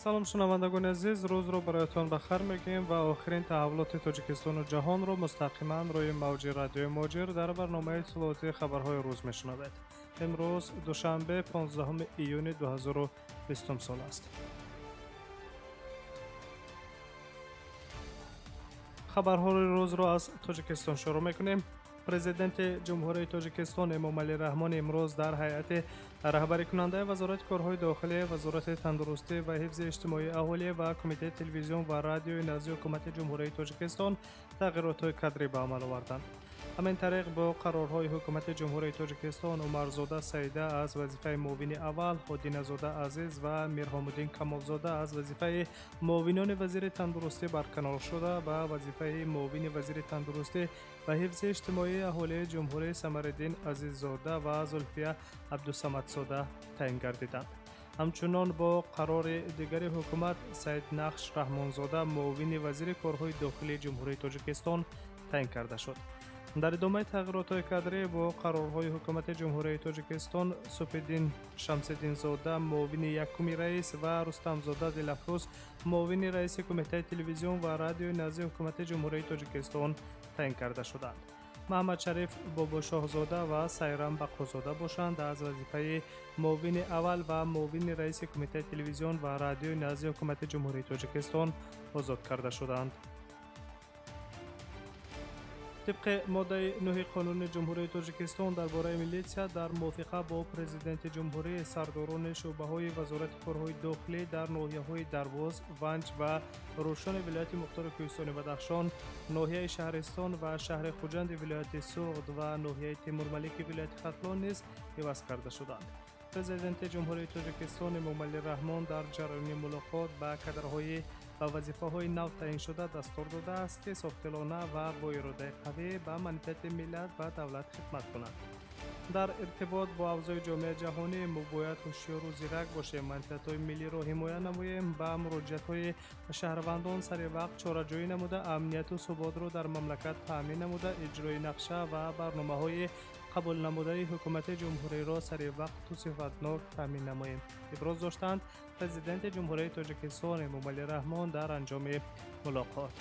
Салом шунавандагони азиз, рӯзро бароятон ба хайр мегӯем ва охирин таҳаввулоти Тоҷикистону ҷаҳонро мустақиман рӯи мавҷи радиои Муҳоҷир дар барномаи иттилоотии хабарҳои рӯз мешунавед. Имрӯз душанбе 15 июни 2020 сол аст. Хабарҳои рӯзро аз Тоҷикистон шурӯъ мекунем. Президенти Ҷумҳурии Тоҷикистон Эмомалӣ Раҳмон имрӯз дар ҳайати раҳбарикунандаи Вазорати корҳои дохилӣ, Вазорати тандурустӣ ва ҳифзи иҷтимоии аҳолӣ ва Кумитаи телевизион ва радиои назди Ҳукумати Ҷумҳурии Тоҷикистон тағйиротҳои кадрӣ ба амал оварданд. Ҳамин тариқ бо қарорҳои Ҳукумати Ҷумҳурии Тоҷикистон Умарзода Саида аз вазифаи муовини аввал, Ҳодиназода Азиз ва Мирҳомуддин Камолзода аз вазифаи муовинони вазири тандурустӣ барканор шуда ба вазифаи муовини вазири тандурустӣ ва ҳифзи иҷтимоии аҳолии ҷумҳурӣ Самариддин Азиззода ва Зулфия Абдусамадзода таъин гардиданд. Ҳамчунон бо қарори дигари ҳукумат Саиднақш Раҳмонзода муовини вазири корҳои дохилии Ҷумҳурии Тоҷикистон таъин карда шуд. Дар идомаи тағйиротҳои кадрӣ бо қарорҳои Ҳукумати Ҷумҳурии Тоҷикистон Супиддин Шамсиддинзода муовини якуми раис ва Рустамзода Дилафрӯз муовини раиси Кумитаи телевизион ва радиои назди Ҳукумати Ҷумҳурии Тоҷикистон таъин карда шуданд. Маҳаммадшариф Бобошоҳзода ва Сайрам Бақозода бошанд аз вазифаи муовини аввал ва муовини раиси Кумитаи телевизион ва радиои назди Ҳукумати Ҷумҳурии Тоҷикистон озод карда шуданд. Тибқи моддаи 9 қонуни Ҷумҳурии Тоҷикистон дар бораи милитсия дар мувофиқа бо Президенти ҷумҳурӣ сардорони шӯъбаҳои Вазорати корҳои дохилӣ дар ноҳияҳои Дарвоз, Ванҷ ва Рӯшони вилояти Мухтори Кӯҳистони Бадахшон, ноҳияи Шаҳристон ва шаҳри Хуҷанди вилояти Суғд ва ноҳияи Темурмалики вилояти Хатлон низ иваз карда шуданд. Президенти Ҷумҳурии Тоҷикистон Эмомалӣ Раҳмон дар ҷараёни мулоқот ба кадрҳои ба вазифаҳои нав таъиншуда дастур додааст, ки софдилона ва бо иродаи қавӣ ба манфиати миллат ва давлат хидмат кунанд. Дар иртибот бо авзои ҷомеаи ҷаҳонӣ мо бояд ҳушёру зирак бошем, манфиатҳои миллиро ҳимоя намоем, ба муроҷиатҳои шаҳрвандон сари вақт чораҷӯӣ намуда, амнияту суботро дар мамлакат таъмин намуда, иҷрои нақша ва барномаҳои қабулнамудаи Ҳукумати ҷумҳуриро сари вақту сифатнок таъмин намоем, иброз доштанд Президенти Ҷумҳурии Тоҷикистон Эмомалӣ Раҳмон дар анҷоми мулоқот.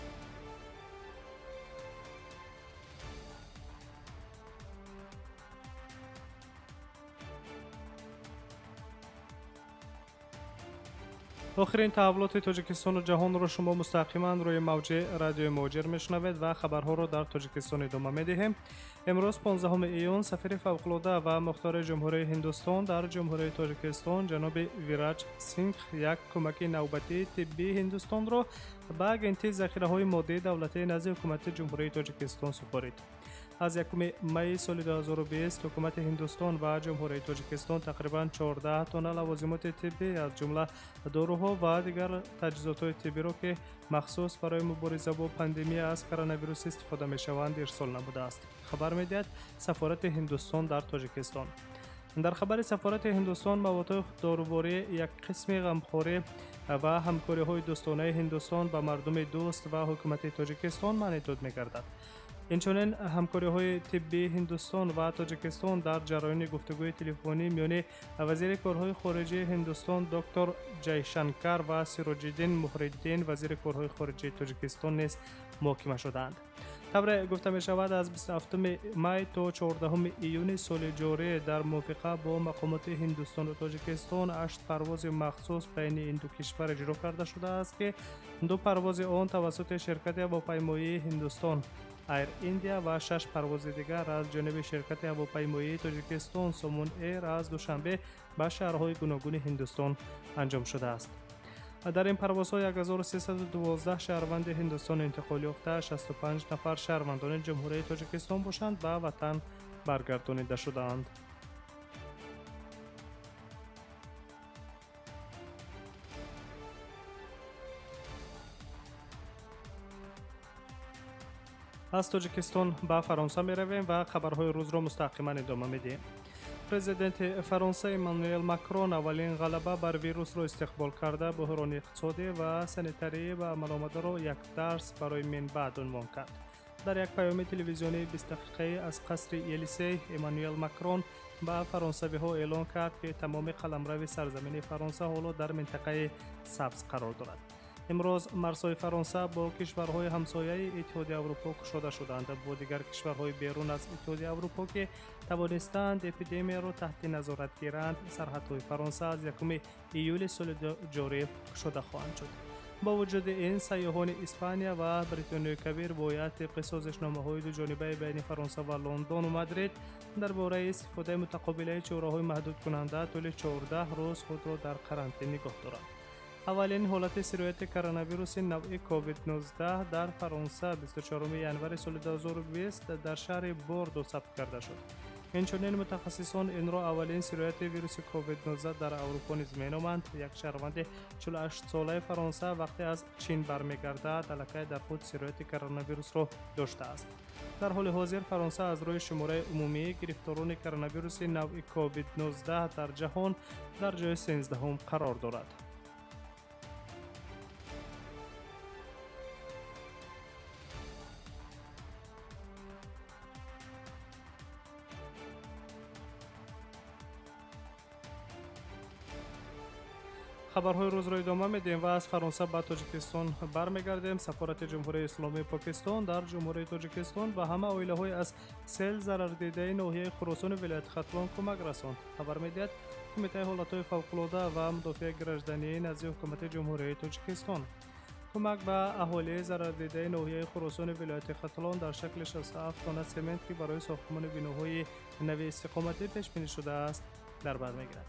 Охирин таҳаввулоти Тоҷикистону ҷаҳонро шумо мустақиман рӯи мавҷи радиои Муҳоҷир мешунавед ва хабарҳоро дар Тоҷикистон идома медиҳем. Имрӯз 15 июн сафири фавқулода ва мухтори Ҷумҳурии Ҳиндустон дар Ҷумҳурии Тоҷикистон ҷаноби Вираҷ Сингх як кӯмаки навбатии тиббии Ҳиндустонро ба Агентии захираҳои моддии давлатии назди Ҳукумати Ҷумҳурии Тоҷикистон супорид. Аз 1 майи соли 2020 Ҳукумати Ҳиндустон ва Ҷумҳурии Тоҷикистон тақрибан 14 тонна лавозимоти тиббӣ аз ҷумла доруҳо ва дигар таҷҳизотҳои тиббиро, ки махсус барои мубориза бо пандемия аз коронавирус истифода мешаванд, ирсол намудааст, хабар медиҳад Сафорати Ҳиндустон дар Тоҷикистон. Дар хабари Сафорати Ҳиндустон маводҳои доруворӣ як қисми ғамхорӣ ва ҳамкориҳои дӯстонаи Ҳиндустон ба мардуми дӯст ва ҳукумати Тоҷикистон маънидод мегардад. Инчунин ҳамкориҳои тиббии Ҳиндустон ва Тоҷикистон дар ҷараёни гуфтугӯи телефонӣ миёни вазири корҳои хориҷии Ҳиндустон доктор Ҷайшанкар ва Сироҷиддин Муҳриддин вазири корҳои хориҷии Тоҷикистон низ муҳокима шудаанд. Тавре гуфта мешавад, аз 27 май то 14 июни соли ҷорӣ дар мувофиқа бо мақомоти Ҳиндустону Тоҷикистон 8 парвози махсус байни ин ду кишвар иҷро карда шудааст, ки 2 парвози он тавассути ширкати ҳавопаймоии Ҳиндустон Air India ва 6 парвози дигар аз ҷониби ширкати ҳавопаймоии Тоҷикистон Сомон Air аз Душанбе ба шаҳрҳои гуногуни Ҳиндустон анҷом шудааст. Дар ин парвозҳо 1312 шаҳрванди Ҳиндустон интиқол ёфта, 65 нафар шаҳрвандони Ҷумҳурии Тоҷикистон бошанд ба ватан баргардонида шудаанд. Аз Тоҷикистон ба Фаронса меравем ва хабарҳои рӯзро мустақиман идома медиҳем. Президенти Фаронса Эммануэл Макрон аввалин ғалаба бар вирусро истиқбол карда, буҳрони иқтисодӣ ва санитарӣ ба амал омадаро як дарс барои минбаъд унвон кард. Дар як паёми телевизионии 20 дақиқаӣ аз қасри Елисей Эммануэл Макрон ба фаронсавиҳо эълон кард, ки тамоми қаламрави сарзамини Фаронса ҳоло дар минтақаи сабз қарор дорад. Имрӯз марзҳои Фаронса бо кишварҳои ҳамсояи Иттиҳоди Аврупо кушода шуданд. Бо дигар кишварҳои берун аз Иттиҳоди Аврупо, ки тавонистанд эпидемияро таҳти назорат гиранд, сарҳадҳои Фаронса аз 1 июли соли ҷорӣ кушода хоҳанд шуд. Бо вуҷуди ин, сайёҳони Испания ва Бритониёи Кабир бояд тибқи созишномаҳои дуҷонибаи байни Фаронса ва Лондону Мадрид дар бораи истифодаи мутақобилаи чораҳои маҳдудкунанда тӯли 14 рӯз худро дар карантин нигоҳ доранд. Аввалин ҳолати сирояти коронавируси навъи COVID-19 дар Фаронса 24 январи соли 2020 дар шаҳри Бордо сабт карда шуд. Инчунин мутахассисон инро аввалин сирояти вируси COVID-19 дар Аврупо низ меноманд. Як шаҳрванди 48-солаи Фаронса вақте аз Чин бармегардад, аллакай дар худ сирояти коронавирусро доштааст. Дар ҳоли ҳозир Фаронса аз рӯи шумораи умумии гирифторони коронавируси навъи COVID-19 дар ҷаҳон дар ҷои 13-ум қарор дорад. Хабарҳои рӯзро идома медиҳем ва аз Фаронса ба Тоҷикистон бармегардем. Сафорати Ҷумҳурии Исломии Покистон дар Ҷумҳурии Тоҷикистон ба ҳама оилаҳои аз сел зарардидаи ноҳияи Хуросони вилояти Хатлон кӯмак расонд. Хабар медиҳад Кумитаи ҳолатҳои фавқулода ва мудофиаи граждании назди Ҳукумати Ҷумҳурии Тоҷикистон. Кӯмак ба аҳолии зарардидаи ноҳияи Хуросони вилояти Хатлон дар шакли 67 тонна семент, ки барои сохтмони биноҳои нави истиқоматӣ пешбинӣ шудааст, дар бар мегирад.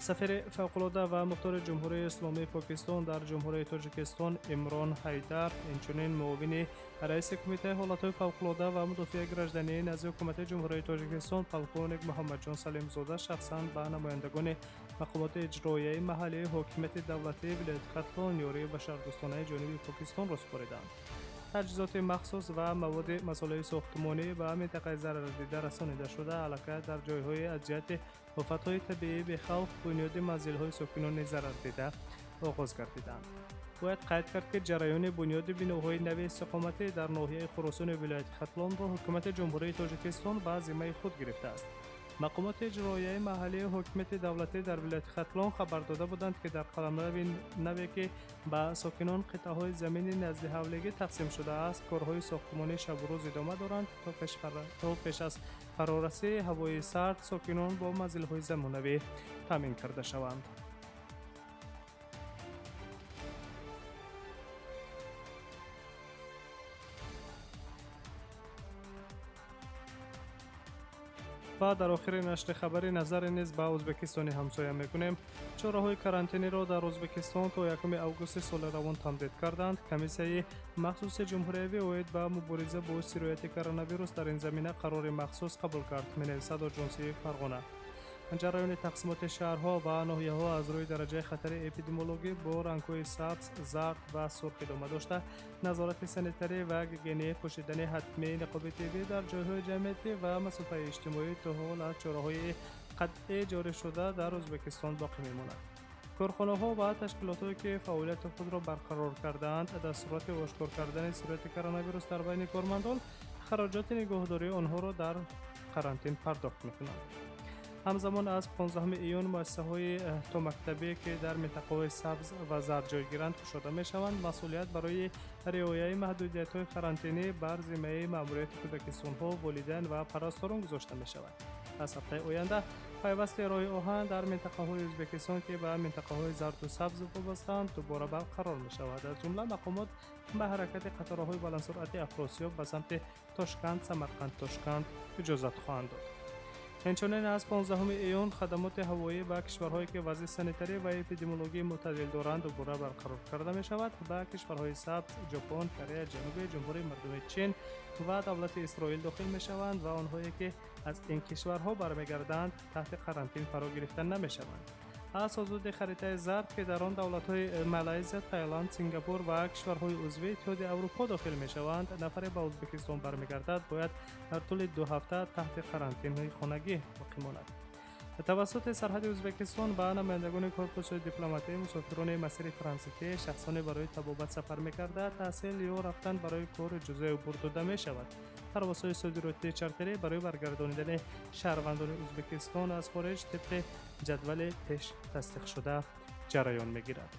Сафири фавқулода ва мухтори Ҷумҳурии Исломии Покистон дар Ҷумҳурии Тоҷикистон Имрон Ҳайдар, инчунин муовини раиси Кумитаи ҳолатҳои фавқулода ва мудофиаи граждании назди Ҳукумати Ҷумҳурии Тоҷикистон полковник Муҳаммадҷон Салимзода шахсан ба намояндагони мақомоти иҷроияи маҳаллии ҳокимияти давлатии вилояти Хатлон ёрии башардӯстонаи ҷониби Покистонро супориданд. Таҷҳизоти махсус ва маводи масолеҳи сохтмонӣ ба минтақаи зарардида расонида шуда, аллакай дар ҷойҳои аз ҷиҳати офатҳои табиӣ бехавф бунёди манзилҳои сокинони зарардида оғоз гардиданд. Бояд қайд кард, ки ҷараёни бунёди биноҳои нави истиқоматӣ дар ноҳияи Хуросони вилояти Хатлонро Ҳукумати Ҷумҳурии Тоҷикистон ба зиммаи худ гирифтааст. Мақомоти иҷроияи маҳаллии ҳокимияти давлатӣ дар вилояти Хатлон хабар дода буданд, ки дар қаламрави наве, ки ба сокинон қитъаҳои замини наздиҳавлигӣ тақсим шудааст, корҳои сохтмонӣ шабу рӯз идома доранд, то пеш аз фарорасии ҳавои сард сокинон бо манзилҳои замонавӣ таъмин карда шаванд. Ва дар охири нашри хабари назаре низ ба Ӯзбекистони ҳамсоя мекунем. Чораҳои карантиниро дар Ӯзбекистон то 1 августи соли равон тамдид карданд. Комиссияи махсуси ҷумҳуриявӣ оид ба мубориза бо сирояти коронавирус дар ин замина қарори махсус қабул кард, менависад Оҷонсии Фарғона. Ҷараёни тақсимоти шаҳрҳо ва ноҳияҳо аз рӯи дараҷаи хатари эпидемиологӣ бо рангҳои сабз, зард ва сурх идома дошта, назорати санитарӣ ва гигиенӣ, пӯшидани ҳатмии ниқоби тиббӣ дар ҷойҳои ҷамъиятӣ ва масофаи иҷтимоӣ то ҳол аз чораҳои қатъӣ ҷорӣ шуда дар Ӯзбекистон боқӣ мемонад. Корхонаҳо ва ташкилотҳое, ки фаъолияти худро барқарор кардаанд, дар сурати ошкор кардани сирояти коронавирус дар байни кормандон хароҷоти нигоҳдории онҳоро дар карантин пардохт мекунанд. Ҳамзамон аз 15 июн муассисаҳои томактабӣ, ки дар минтақаҳои сабз ва зард ҷойгиранд, кушода мешаванд. Масъулият барои риояи маҳдудиятҳои карантинӣ бар зиммаи маъмурияти кӯдакистонҳо, волидайн ва парасторон гузошта мешавад. Аз ҳафтаи оянда пайвасти роҳи оҳан дар минтақаҳои Ӯзбекистон, ки ба минтақаҳои зарду сабз вобастаанд, дубора барқарор мешавад. Аз ҷумла мақомот ба ҳаракати қатораҳои баландсуръати Афросиёб ба самти Тошканд, Самарқанд, Тошканд иҷозат хоҳанд дод. Инчунин аз 15 июн хадамоти ҳавоӣ ба кишварҳое, ки вазъи санитарӣ ва эпидемиологии мӯътадил доранд, дубора барқарор карда мешавад. Ба кишварҳои сабз Ҷопон, Корея Ҷанубӣ, Ҷумҳурии Мардумии Чин ва давлати Исроил дохил мешаванд ва онҳое, ки аз ин кишварҳо бармегарданд, таҳти карантин фаро гирифта намешаванд. Аз ҳудуди харитаи зард, ки дар он давлатҳои Малайзия, Таиланд, Сингапур ва кишварҳои узви Иттиҳоди Аврупо дохил мешаванд, нафаре ба Ӯзбекистон бармегардад, бояд дар тӯли 2 ҳафта таҳти карантини хонагӣ боқӣ монад. Тавассути сарҳади Ӯзбекистон ба намояндагони корпуси дипломатӣ, мусофирони масири транзитӣ, шахсоне барои табобат сафар мекарда, таҳсил ё рафтан барои кор иҷозаи убур дода мешавад. Парвозҳои содиротии чартерӣ барои баргардонидани шаҳрвандони Ӯзбекистон аз хориҷ тибқи ҷадвали пеш тасдиқшуда ҷараён мегирад.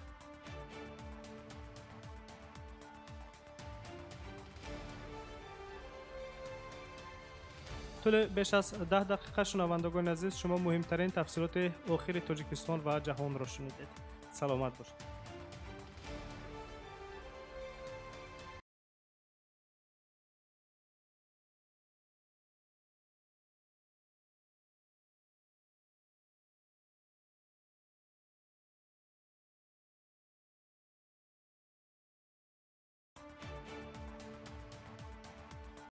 Тӯли беш аз 10 дақиқа, шунавандагони азиз, шумо муҳимтарин тафсилоти охири Тоҷикистон ва ҷаҳонро шунидед. Саломат бошед.